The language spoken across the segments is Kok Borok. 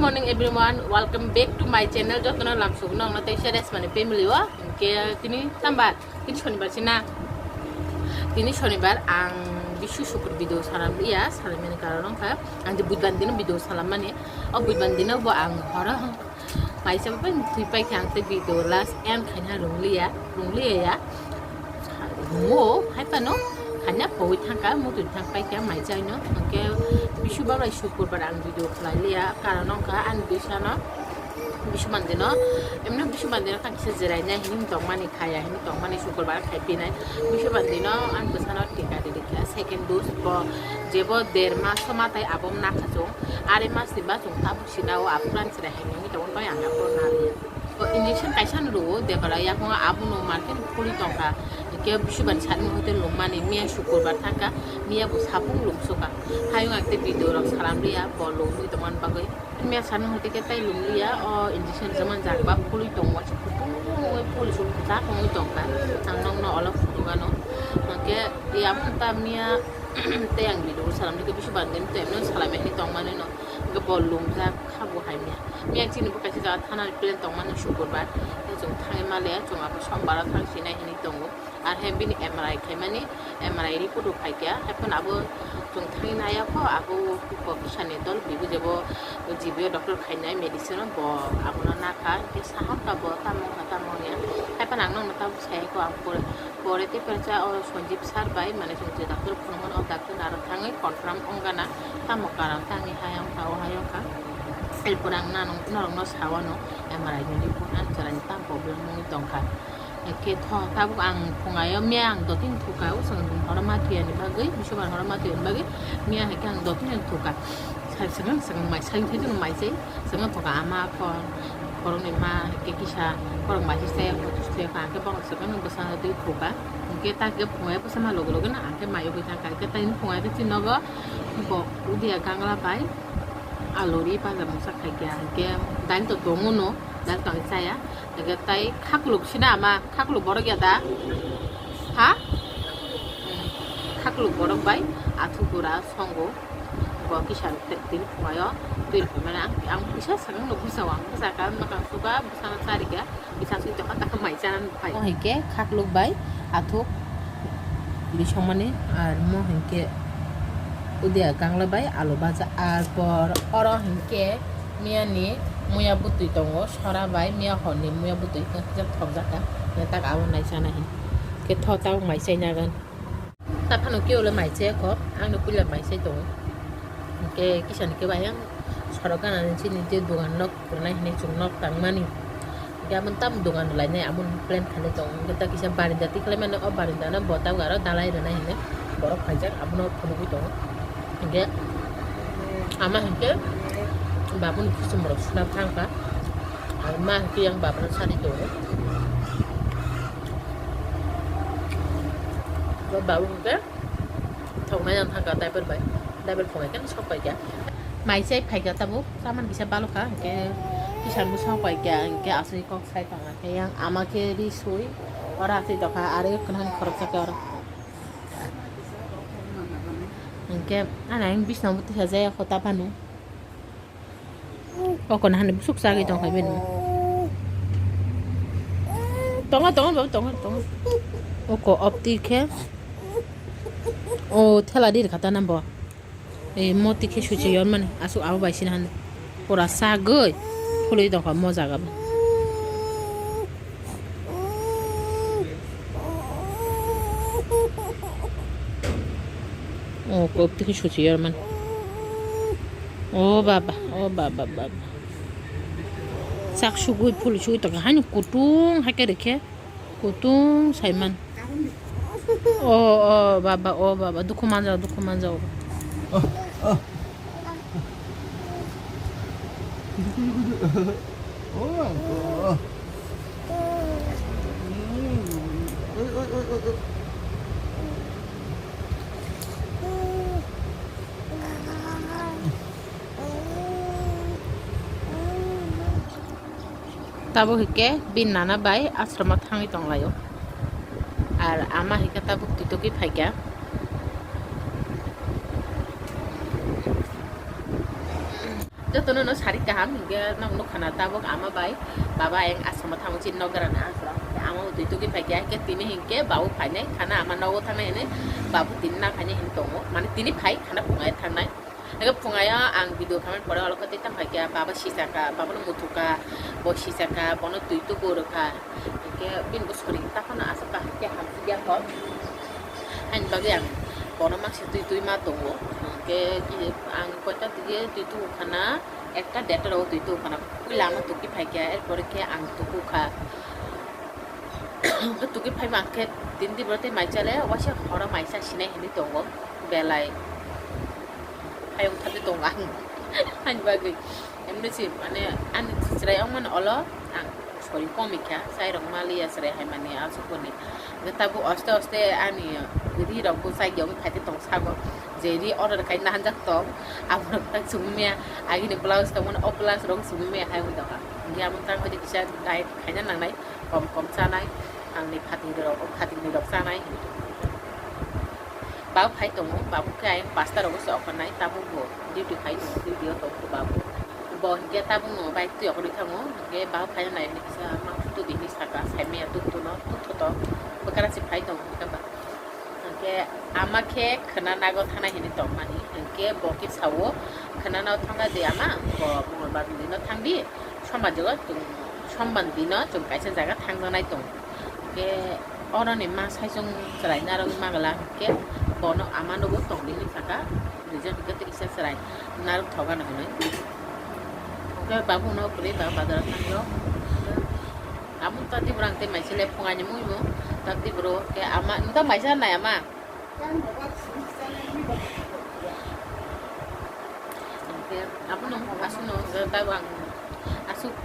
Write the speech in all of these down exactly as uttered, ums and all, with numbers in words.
Morning everyone, welcome back to my channel. Jotono lamsuk nong na tei seres mani family o. Ke tini tambar, tini shonibar sina. Tini shonibar ang bisu sukur video salam iya, salam ini karon ka. Ang di budban dino video salam mani. O budban dino bo ang horo. Maisa bai twi pai khe ang tei video last end khaina rung liya, rung liya ya. Mo hai pano khaina poi thangka, mo twi thang pai khe mai chai no. Hwnkhe bisu bai sukur bar ang video khlai liya, karon wngkha ani bwsano bisu mandi no, emno bisu mandi no kisa jirai nai hini tong mani khaya hini tong mani sukur bar khai pinai. Bisu mandi no ani bwsano tika ri kha second dose bo jebo der mas ma tai abo nakha chung. Are mas ni ba chung tabuk sina o aphran sira hai nungwi tongo bai ang aphro na liya. O injection kaisa no rwo debra yakung abono market phuli tongkha. Ke bisuban satni hotel lungmani miya sukurbar thangkha, miya bo sapung lungsuka. Hayung ang tei video rok salam liya bo lungwi tongmani bagwi. Miya satni hotel ke tai lung liya o injection jaman jakba phuli tongo, phuli suk tak wngwi tongkha. Ang nokno olo phunukgano. Hwnkhe ya ta miya tei ang video salam liya bisuban din tei salam tongmani no. Hwnkhe bo lungjak kha bo hai miya. Miya chini bo kaisa jaga thanani plan tongmani sukurbar. Tei chwng thangwi male, chwng abo sombaro thang sinai hinwi tongo. Ar he bini M R I khaimani, M R I report rok phaikha. Haiphano abo chwng thangwi naiya kho, abo kok kisani dol bibu jebo G B o doctor khainai medicine o bo abono nakha. Hwnkhe saham ka bo tamo wngkha tamo wngya. Haiphano ang nokno tamo sai kho ang pore. Pore tei pore cha o Sanjeev sir bai, mane chwng je doctor phunukmano, o doctor aro thangwi confirm wngkha na, tamo karon tangwi hai wngkha, o hai wngkha. Erpor ang norokno sawano, M R I ni report ang chwraini tamo problem wngwi tongkha. Hwnkhe tho tabuk ang phungaio miya ang dotini thukha, o chwng horo ma thwiyani bagwi, bisubar horo ma thwiyani bagwi miya hwnkhe ang dotini thukha. Sai swkang swkang mai sai thai mai sai. Swkang thokha ama khor, khoroknwi ma hwnkhe kisa khorok mai se se, se kha hwnkhe bohrok swkang bwsano twi thokha. Hwnkhe ta khe phungai bwsa ma logi logi no ang khe mai ugwi thangkha. Hwnkhe tai phungai khe chini nogo bo udia gangla bai alu ri paja mungsa khaikha. Hwnkhe dal to tongo no, dal to ang chaya. Hwnkhe tai khakluk sina ama, khakluk borok ya da? Ha? Khakluk borok bai athu gura songo. Bo kisa twi phungaio, twi phunai ang, ang kisa sakang no bwsao ang bwsa ka makang suka bwsano charika kisa sui tokha ta mai chana phai. Mo hwnkhe khakluk bai athuk bisongmani ar mo hwnkhe udia gangla bai alu baja ar por oro hwnkhe miyani muya bwtwi tongo sora bai miya horni muya bwtwi thokjak tak abo nai chana hin khe tho tabuk mai chai nagan. Ta phano khe ulo mai chaya kho, ang no puila mai chai tongo. Hwnkhe kisa ni khe bai ang sorok gana ni chini je dogan nok rwnai hinwi chwng nok tang mani. Hwnkhe amo tamo dogan rwlai nai amo plan khainai tongo. Hwnkhe ta kisa barinda tikhlai mani, o barinda no bo tabuk aro dalai rwnai hinwi borok phaijak, abono phunugwi tongo. Hwnkhe ama hwnkhe babuni kusum rok suna thangkha. Ama hwnkhe yang babano sadi tongo. Bo babu hwnkhe Thoknai ang thangkha diaper bai. Diaper phunai khe sok pai kha. Mai chai phai kha tabuk. Saman kisa balo kha. Hwnkhe kisa bwsang pai kha. Hwnkhe aswk kok sai tong kha. Yang ama khe ri sui. Ora aswk tokha. Are kwnan khoroksa khe oro. Hwnkhe ana yang bisna bo tisa jaya kho ta phano. Oko na hani busuk sagwi tong khai bini. Tongo, tongo, babu, tongo, tongo. Oko opti khe. O thela dir khata nambo. E moti khe suchi yor mani. Asuk abo bai sina hani. Pura sagwi. Phului tong kha mo jaga bo. O kok tiki suchi yor man. O baba, o baba, baba. Sak sugui phul sugui tong haino kutung hai khe rikhe. Kutung sai man. O, o baba, o baba, dukhu manjao, dukhu manjao. Tabuk hwnkhe bini nana bai ashram o thangwi tonglaio. Ar ama hwnkhe tabuk twitokwi phaikha. Jotono no sari kaham, hingke nok nukha na tabuk ama bai baba ayang asamo thango chini nok gara na aswrang. Ama bo twi tugwi phaikha, hingke tini hingke babu phainai khana ama nogo thangnai hinwi babu tini na phainai hinwi tongo. Mane tini phai khana phungai thangnai. Hingke phungaio ang video khamani pore olo khe tei tamo phaikha, baba sichakha, baba no muthukha, bo sichakha, bono twi tubu rwkha. Hingke bini bo sori takhano aswk kaham khe hamsik ya kho. Haini bagwi ang bono mangsi twi twi ma tongo. Hingke ang koita dige twi tubu khana, ekta deta rogo twi tubu khana. Puila ano tuki phaikha, er pore khe ang tuku kha. Tuki phai mankhe tini di boro tei mai chale, waisa horo maisa sinai hinwi tongo. Belai. Hayung thadi tongo ang. Ani bagwi. Emni si, mane, ani chwrai wngmani olo ang sori komi kha, chai rok maliya chwrai hai mani asukuni. Hwnkhe tabuk oste oste ani ri rok bo chai yong phai tong sago. Je ri order khai na hanjak tong, abo rok tak sumi maya, agini blouse tong mani, o blouse rok sumi maya hai wng tong kha. Hwnkhe abo tang kisa diet khaina nangnai, kom kom chanai, angni phating rok, o phating ni rok chanai. Babo phai tongo, babo khe ayang pasta rogo se okhornai, tabuk bo duty khai tongo, duty o tongo babo. Bo hingke tabuk no bike twi okhorwi thango, hingke babo phai nai hwnwi kisa ma photo di hwnwi saka, saimaya tuk tuk no, tuk tuk tok, bwkra se phai tongo hingke ba. Hingke ama khe khwna nago thanai hinwi tongmani, hingke bo khe sao, khwna nago thangna di ama, bo Mongolbar ni no thangdi, sombar jaga chwng, sombar ni no chwng kaisa jaga thangjaknai tongo. Hingke oroni ma saichung chwrai narwgwi magwla, hingke bono ama nugo tongdi hinwi saka, duijon hingke tei kisa chwrai narwk thok ano hinwi. Hingke babu no kwrwi ba bazaro thangyo. Amo ta tei borang tei maisile phungaini mui bo, ta tei boro khe ama, ta maisa nai ama. Hingke abono aswkno hwnkhe tabuk ang aswk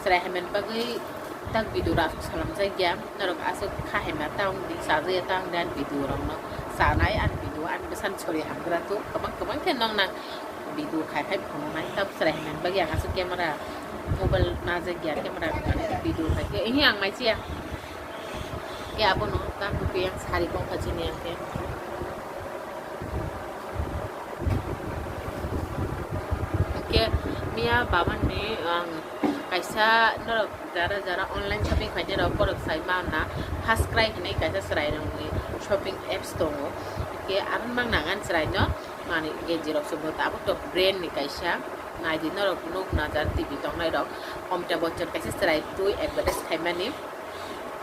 chwrai hamya bagwi tak video rok aswk salamjak ya, norok aswk kha hamya ta wngdi, chajak ya ta wngdi ani video rokno chanai ani video ani bwsani sori hamgra tuk kwbang kwbang khe nokna video khai khai phunuknai tabuk chwrai hamya bagwi ang aswk camera mobile majak ya camera video khai khe ehi ang maichia. Ke abono ta kukui ang sari bongkha chini ang ke. Ke miya baban ni ang kaisa norok jara jara online shopping khainai rok borok sai mana first cry hinui kaisa chwrai rokni shopping apps tongo. Ke ang mang nang ani chwrai no mani genji rok se bo tabuk tok brand ni kaisa naidi norok nuk najar T V tongnai rok Amitabh Bachchan kaisa chwrai twi advertise khaimani.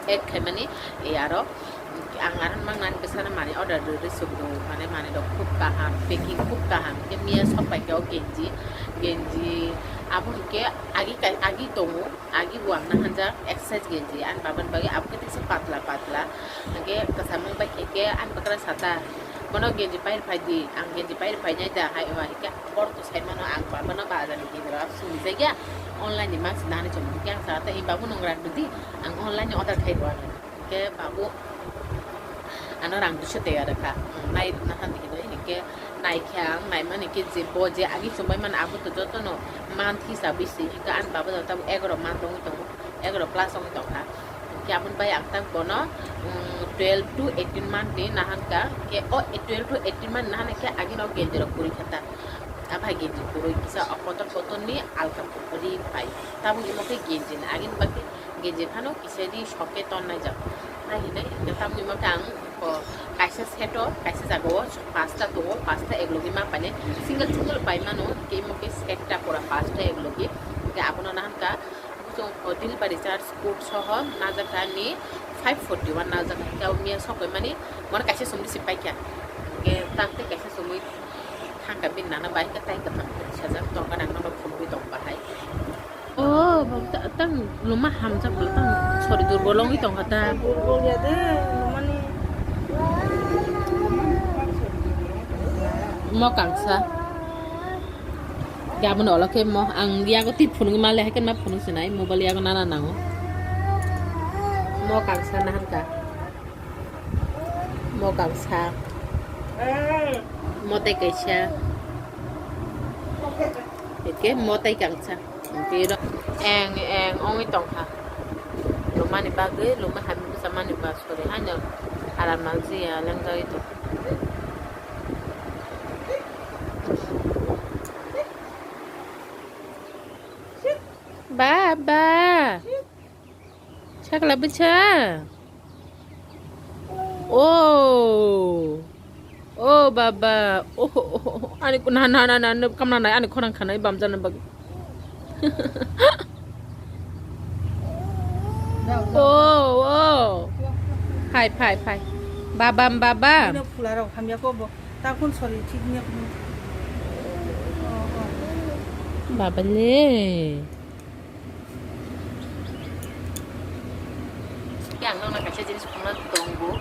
Add khaimani, e, aro ang aro mang nani bwsano mani order rwrwi sukdo, mane mani rok khub kaham, packing khub kaham, khe miya sok paikha o genji, genji abo hwnkhe agi kai, agi tongo, agi bo ang nahanjak exercise genji, ani babani bagwi abo khe tisa patla patla, hwnkhe kwcham wng bai khe khe ani bwkra sata, bono genji pai rwphai di, ang genji pai rwphainai da hai, o hai khe borok to sai mano ang babano bazar ni genji rok sumijak ya, online ni mangsi nani chwng hwnkhe ang saka tei babu nwng rak rwdi. Ang online ni order khai rw ano. Hingke babu ano rang duiso tei rw kha. Nai rwna han di hinwi hingke nai khe ang nai mani khe je bo je agi chumbai mani abo to joto no month hisab wi se hingke ani baba joto abo egaro month wngwi tongo, egaro plus wngwi tong kha. Hingke aboni bai ang tak bono, mm, twelve to eighteen month ni nahan kha. Hingke o twelve to eighteen month nahan khe agi no genji rok kwrwi kha ta. Aphai genji kwrwi kisa o kotor kotor ni alka ri pai. Tabuk imo khe genji ni agini bagwi genji phano kisa ri sok khe ton naijak. Nai hinai hingke tamni ma khe ang ko kaisa set o kaisa jaga o pasta tongo, pasta eglogi ma painai single single pai mano, hingke imo khe set ta pura pasta eglogi. Hingke abono nahan kha chwng o delivery charge code soho najak kha ni five forty one najak kha, hingke abo miya sok pai mani bono kaisa sumui se paikha, hingke tak tei kaisa sumui thangkha bini nana bai khe tai kwthang sajak tongkha nang nono phunugwi tong bahai. O, bo ta-, tang luma hamjak bo tang sori durbol wngwi tongkha ta. Durbol ya de, lumani. Mo kangsa. Gabon olo khe mo, ang yago twi phunugwi ma le, hai khe ma phunuk sinai, mobile yago nana nango. Mo kangsa nahan kha. Mo kangsa. Mo tei kaisa. Eke mo tei kangsa. Tiro eng eng ongwi tongkha. Lumani bagwi, luma hamya bwsa mani ba sori haino aram nangjiya lengjagwi tong. Baba. Sakla bwsa. Oh. Oh, baba. Oh, oh, oh. Ani na, na, na, na, na, kamna nai, ani khorang khanai bamjana bag. Oh, oh. Phai, phai, phai. Baba, baba. Ino phula rok hamya ko bo. Ta khun sori thik niya khun. Oh, oh. Baba le. Ang nokna kaisa jinis phunukna tongo.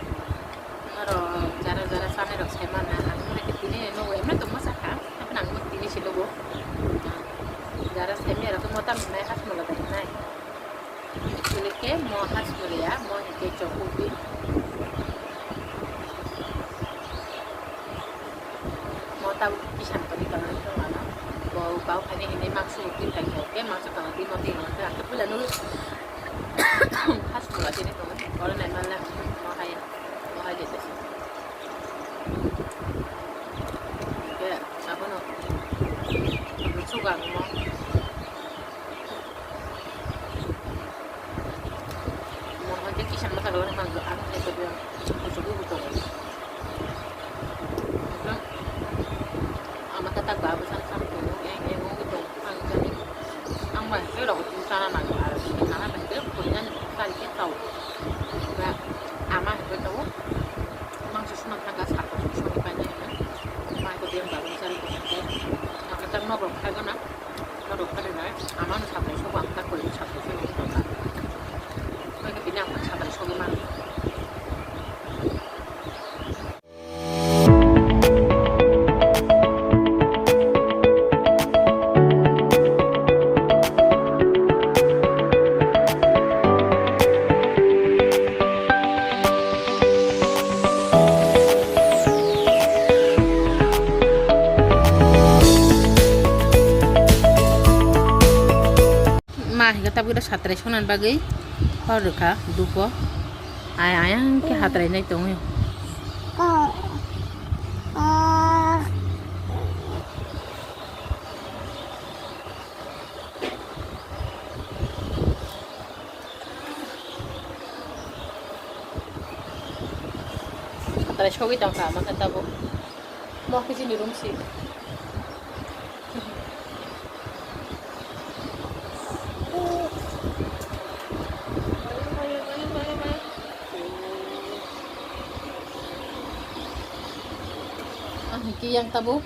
Norok jara jara sanai rok sai mana. Ang nokna khe tini nogo emne tongma sakha. Haphano ang tini se nogo. Jara sai maya rok khe motam hinai hasmala dai hinai. Chwlwi khe mo hasmala ya, mo hinkhe chokugwi. Mo tabuk kisan toni tongmani tongmano. Bo bau khaini hinwi mangso bo twi thai khe, tei mangso tongwi twi mo twi rwna khe, ang khe puila nugwi khas mula tini tongo. Oro nai manle ang mo hai, mo hai de tesa. Khe abono sugar mo. Mo hoi khe kisan bwsa kwlangma ang hai khe kuchuk wngwi tongo. Ama tatak ba bwsa sam tongo, eng eng wngwi tongo, ang jani. Ang bai khe rok chini chana nango, aro chini chana bai khe pori nani chari khe chao. Ba ama hai khe chao. Mangso suna thangkha sakha sung sung painai hwnwi. Mai khe beng ba bwsa ri tongo khe. Ang khe tak nok rok khai gana. Norok kare nai, amano sapai sobo ang tak kori sapai sobo ang tak. Koi ke bini ang sapai sobo man. Ma hinkhe tabuk khe satrai sonani bagwi hor rwkha duko. Ai, ayang khe hatrai nai tongwi. Satrai sogwi tongkha ama khe tabuk. Mo khe chini room si. Ang hinkhe yang tabuk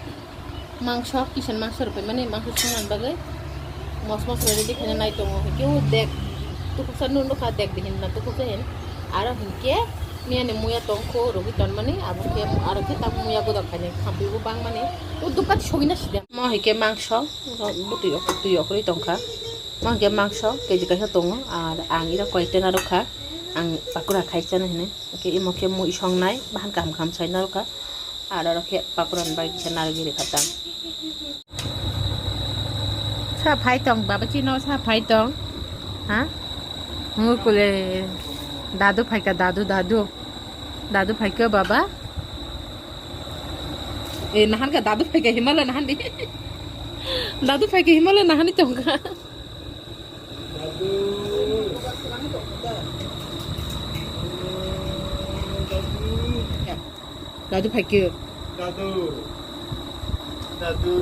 mangso, kisan mangso rwpaimani, mangso swngnani bagwi mos mosla ready khaina nai tongo. Hinkhe o dek tukhuksa nukha, dek dihin na tukhuksa hin. Aro hinkhe miyani muya tongkho rwgwi tonmani, abo khe aro khe tabuk muya godok khainai khampibo bangmani. O dukati sogwina side. Mo hinkhe mangso, bwtwi ok-, twi okrwi tongkha. Mo hinkhe mangso K G kaisa tongo, ar ang iro koi tena rwkha. Ang pakura khai chana hinwi. Hinkhe imo khe mui songnai, bahan kaham kaham sai narwkha. Ar oro khe pakura ni bagwi kisa narwgwi rwkha tang. Sa phai tong, baba chino sa phai tong. Ha? Mukule dadu phaika, dadu, dadu. Dadu phaika baba. E, nahan ka dadu phaika himala nahan di. Dadu phaika himala nahan di tongka. Dadu. Dadu. Dadu phaikhe. Dadu. Dadu.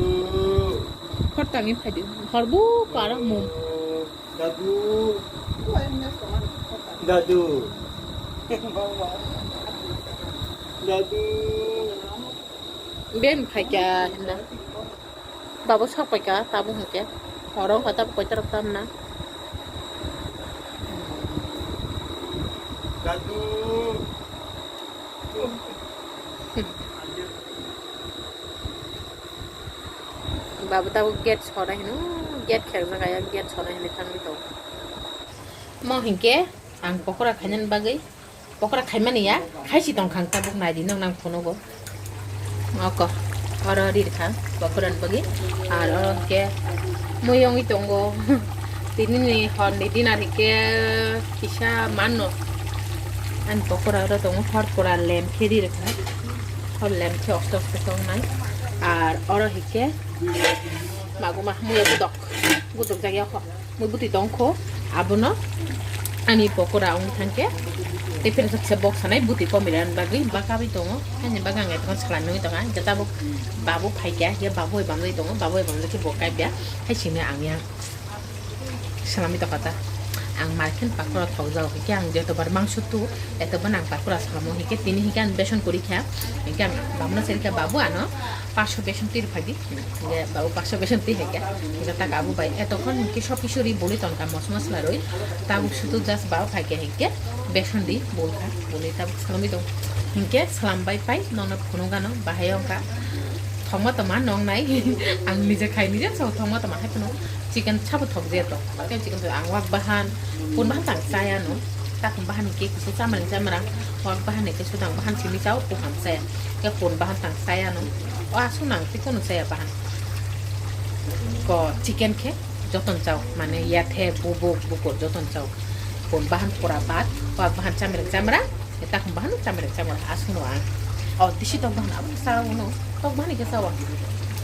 Hor tangwi phaidi. Hor bu para mum. Dadu. Dadu. Dadu. Ben phaikha hinna. Babo sok paikha, tabuk hinkhe. Horo wngkha tabuk koitorok tamna. Dadu. Babo tabuk gate sona hino, gate khekjak ya, gate sona hinwi thangwi tongo. Mo hinkhe ang pokora khainani bagwi. Pokora khaimani ya, khaisi tongkha ang tabuk naidi nwng nang phunugo. Oko, oro rirkha pokora ni bagwi. Ar oro hwnkhe mui wngwi tongo. Tini ni hor ni dinner hwnkhe kisa manno. Ani pokora oro tongo, hor pura lem khe rirkha. Hor lem khe osto osto tongnai. Ar oro hwnkhe maguma muya budok. Butuk jak ya kho. Mui bwtwi tong kho. Abono ani pokora wng thang khe. Tei phirsa kisa bok sanai bwtwi komi rani bagwi bakawi tongo. Haini bagwi ang ekhon salai nugwi tongo. Jeta bo babu phai kha, ya babu bai bamjai tongo. Babu bai bamjai khe bo kai ya. Hai sini ang yang salami tokha ta. Ang markhen pakora thok jao. Khe ang jotobar mangso tu, etobar ang pakora salamo. Hike tini hike ang beson kori kha. Hike ang bamna seri kha babu ano. Paso beson twi rwphai di. Hingke ba o paso beson twi hai khe. Hingke tak abo bai. Etokon hingke sob kisu ri boli tongka mos mosla rwi. Tabuk sudu just ba o phai khe hingke beson di bol kha. Boli tabuk salami tong. Hingke salam bai pai nono phunuk ano bahai ongka. Thokma toma nong nai. Ang nije khai nije so thokma toma hai phano chicken sabo thok je to. Chicken to ang wak bahan. Pun bahan tang chaya no. Takon bahan ni khe kisa chamrang chamrang, hor bahan ni khe sudang bahan simi chao, poham chaya. Khe pon bahan tang chaya no. O aswk nang tei kono chaya bahan. Ko chicken khe joton chao, mane yathe, bubuk, bukur joton chao. Pon bahan pura bad, hor bahan chamrang chamrang, takon bahan chamrang chamrang aswk no ang. O tisi tok bahan abo chao no, tok bahan ni khe chao.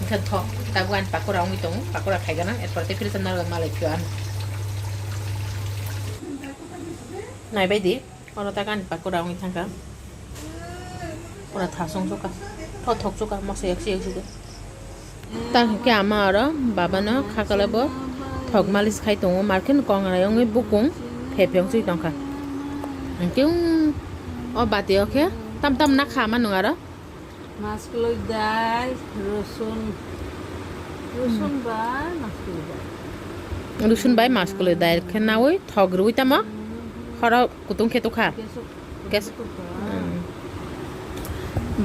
Hingkhe tho, tabuk ani pakora wngwi tongo, pakora khai gana, erpor tei fridge o narwk malai phio ano. Naibai di, oro tak ani pakora wngwi thangkha. Pura thasung suka, tho thok suka, masa yaksi yaksi de. Tang khe ama oro baba no khakala bo thok malis khai tongo, markhe no kong rai wngwi bukung phe phe wngwi tongkha. Hingke o bati o khe tam tam nakha ama nung aro. Maskoloi dai, rosun, rosun bai maskoloi dai. Rosun bai maskoloi dai khe naui thok rwui tamo. Khoro kutung khe tukha. Kes- Kes- kutung kha. Hmm.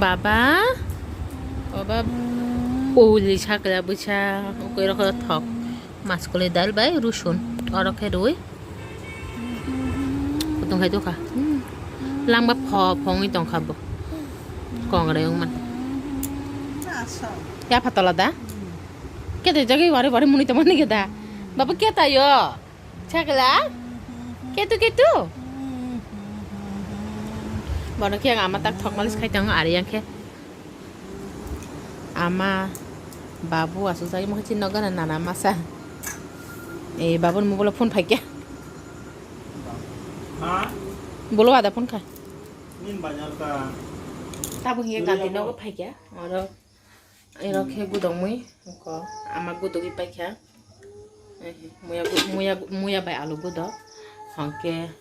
Baba, baba, uli sakla bwsa, ukui rokho thok. Maskoloi dal bai rosun. Oro khe rwui. Kutung khai tukha. Langba pho phongwi tongkha bo. Kongrai wngman. Ya phatala da? Kete jagwi wari wari muni tongmani khe da? Baba keta yo? Chakla? Ketu ketu? Bono khe ang ama tak thok malis khai tongo ari yang khe. Ama, babu aswk jagwi mokhe chini nokgana nana masa. E, babuni mobile o phone phaikya. Ha? Bolo ada phone kha. Tabuk hiya ganti nogo phaikya. Oro, ero khe gudok mui, ko ama gudogwi paikha. Muya, muya, muya bai alu gudok. Hwnkhe,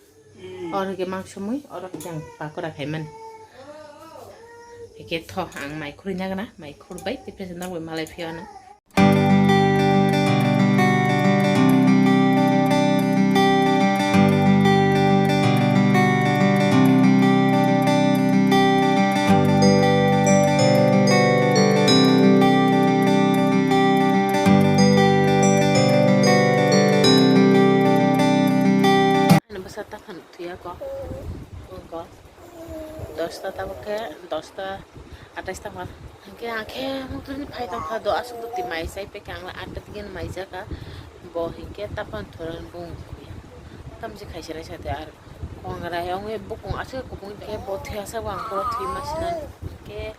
oro khe mangso mui, oro khe ang pakora khaimani. Hwnkhe tho ang mai khurui nagana, mai khurbai, tei phese nogwi malai phiyano. Bwsa ta phano thwiya kok. Kok. Dosta tabuk khe, dosta atais ta hor. Hwnkhe ang khe muktrwini phai tongkha do, aswk bwtwi mai chai paikha, ang atta tigi mai jakha. Bo hwnkhe tapan thorani bung khuya. Tamsi khaisa raisa de ar kongrai wngwi bukung aswk kubung khe bo thwiya sa bo ang khoro thwi ma sinani. Hwnkhe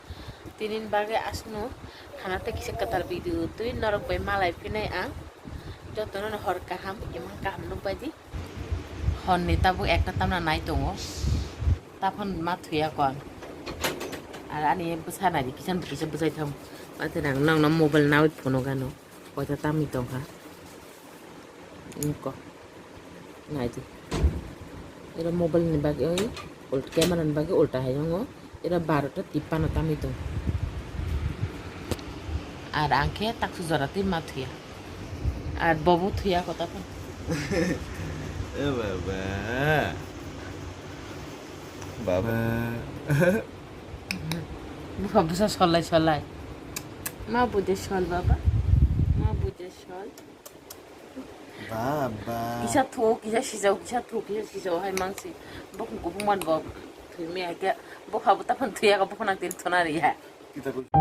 tinini bagwi aswkno khana tei kisa kwtal video twi norok bai malai phinai ang. Jotono hor kaham, imang kaham nukbai di. Honni tabuk ekta tamna nai tongo. Taphano ma thwiya kon. Ar ani bwsa nai di, kisan kisa bwsai thang. Mate nang nang no mobile nawi phone gano. Koita tamni tongkha. Niko. Nai di. Ero mobile ni bagwi oi, ult-, camera ni bagwi ulta hai tongo. Ero barota tipano tamwi tong. Ar ang khe taksu jora twi ma thuya. Ar bobo thuya kota phan. E baba. Baba. Bupha bwsa solai solai. Ma buje sol baba. Ma buje sol. Baba. Kisa thuk, kisa sijao, kisa thuk, kisa sijao hai mangsi. Bokni kubung man bo thwimi hai khe bokha bo taphano thwiya khe bokha nang tini thona riya. Kita ko-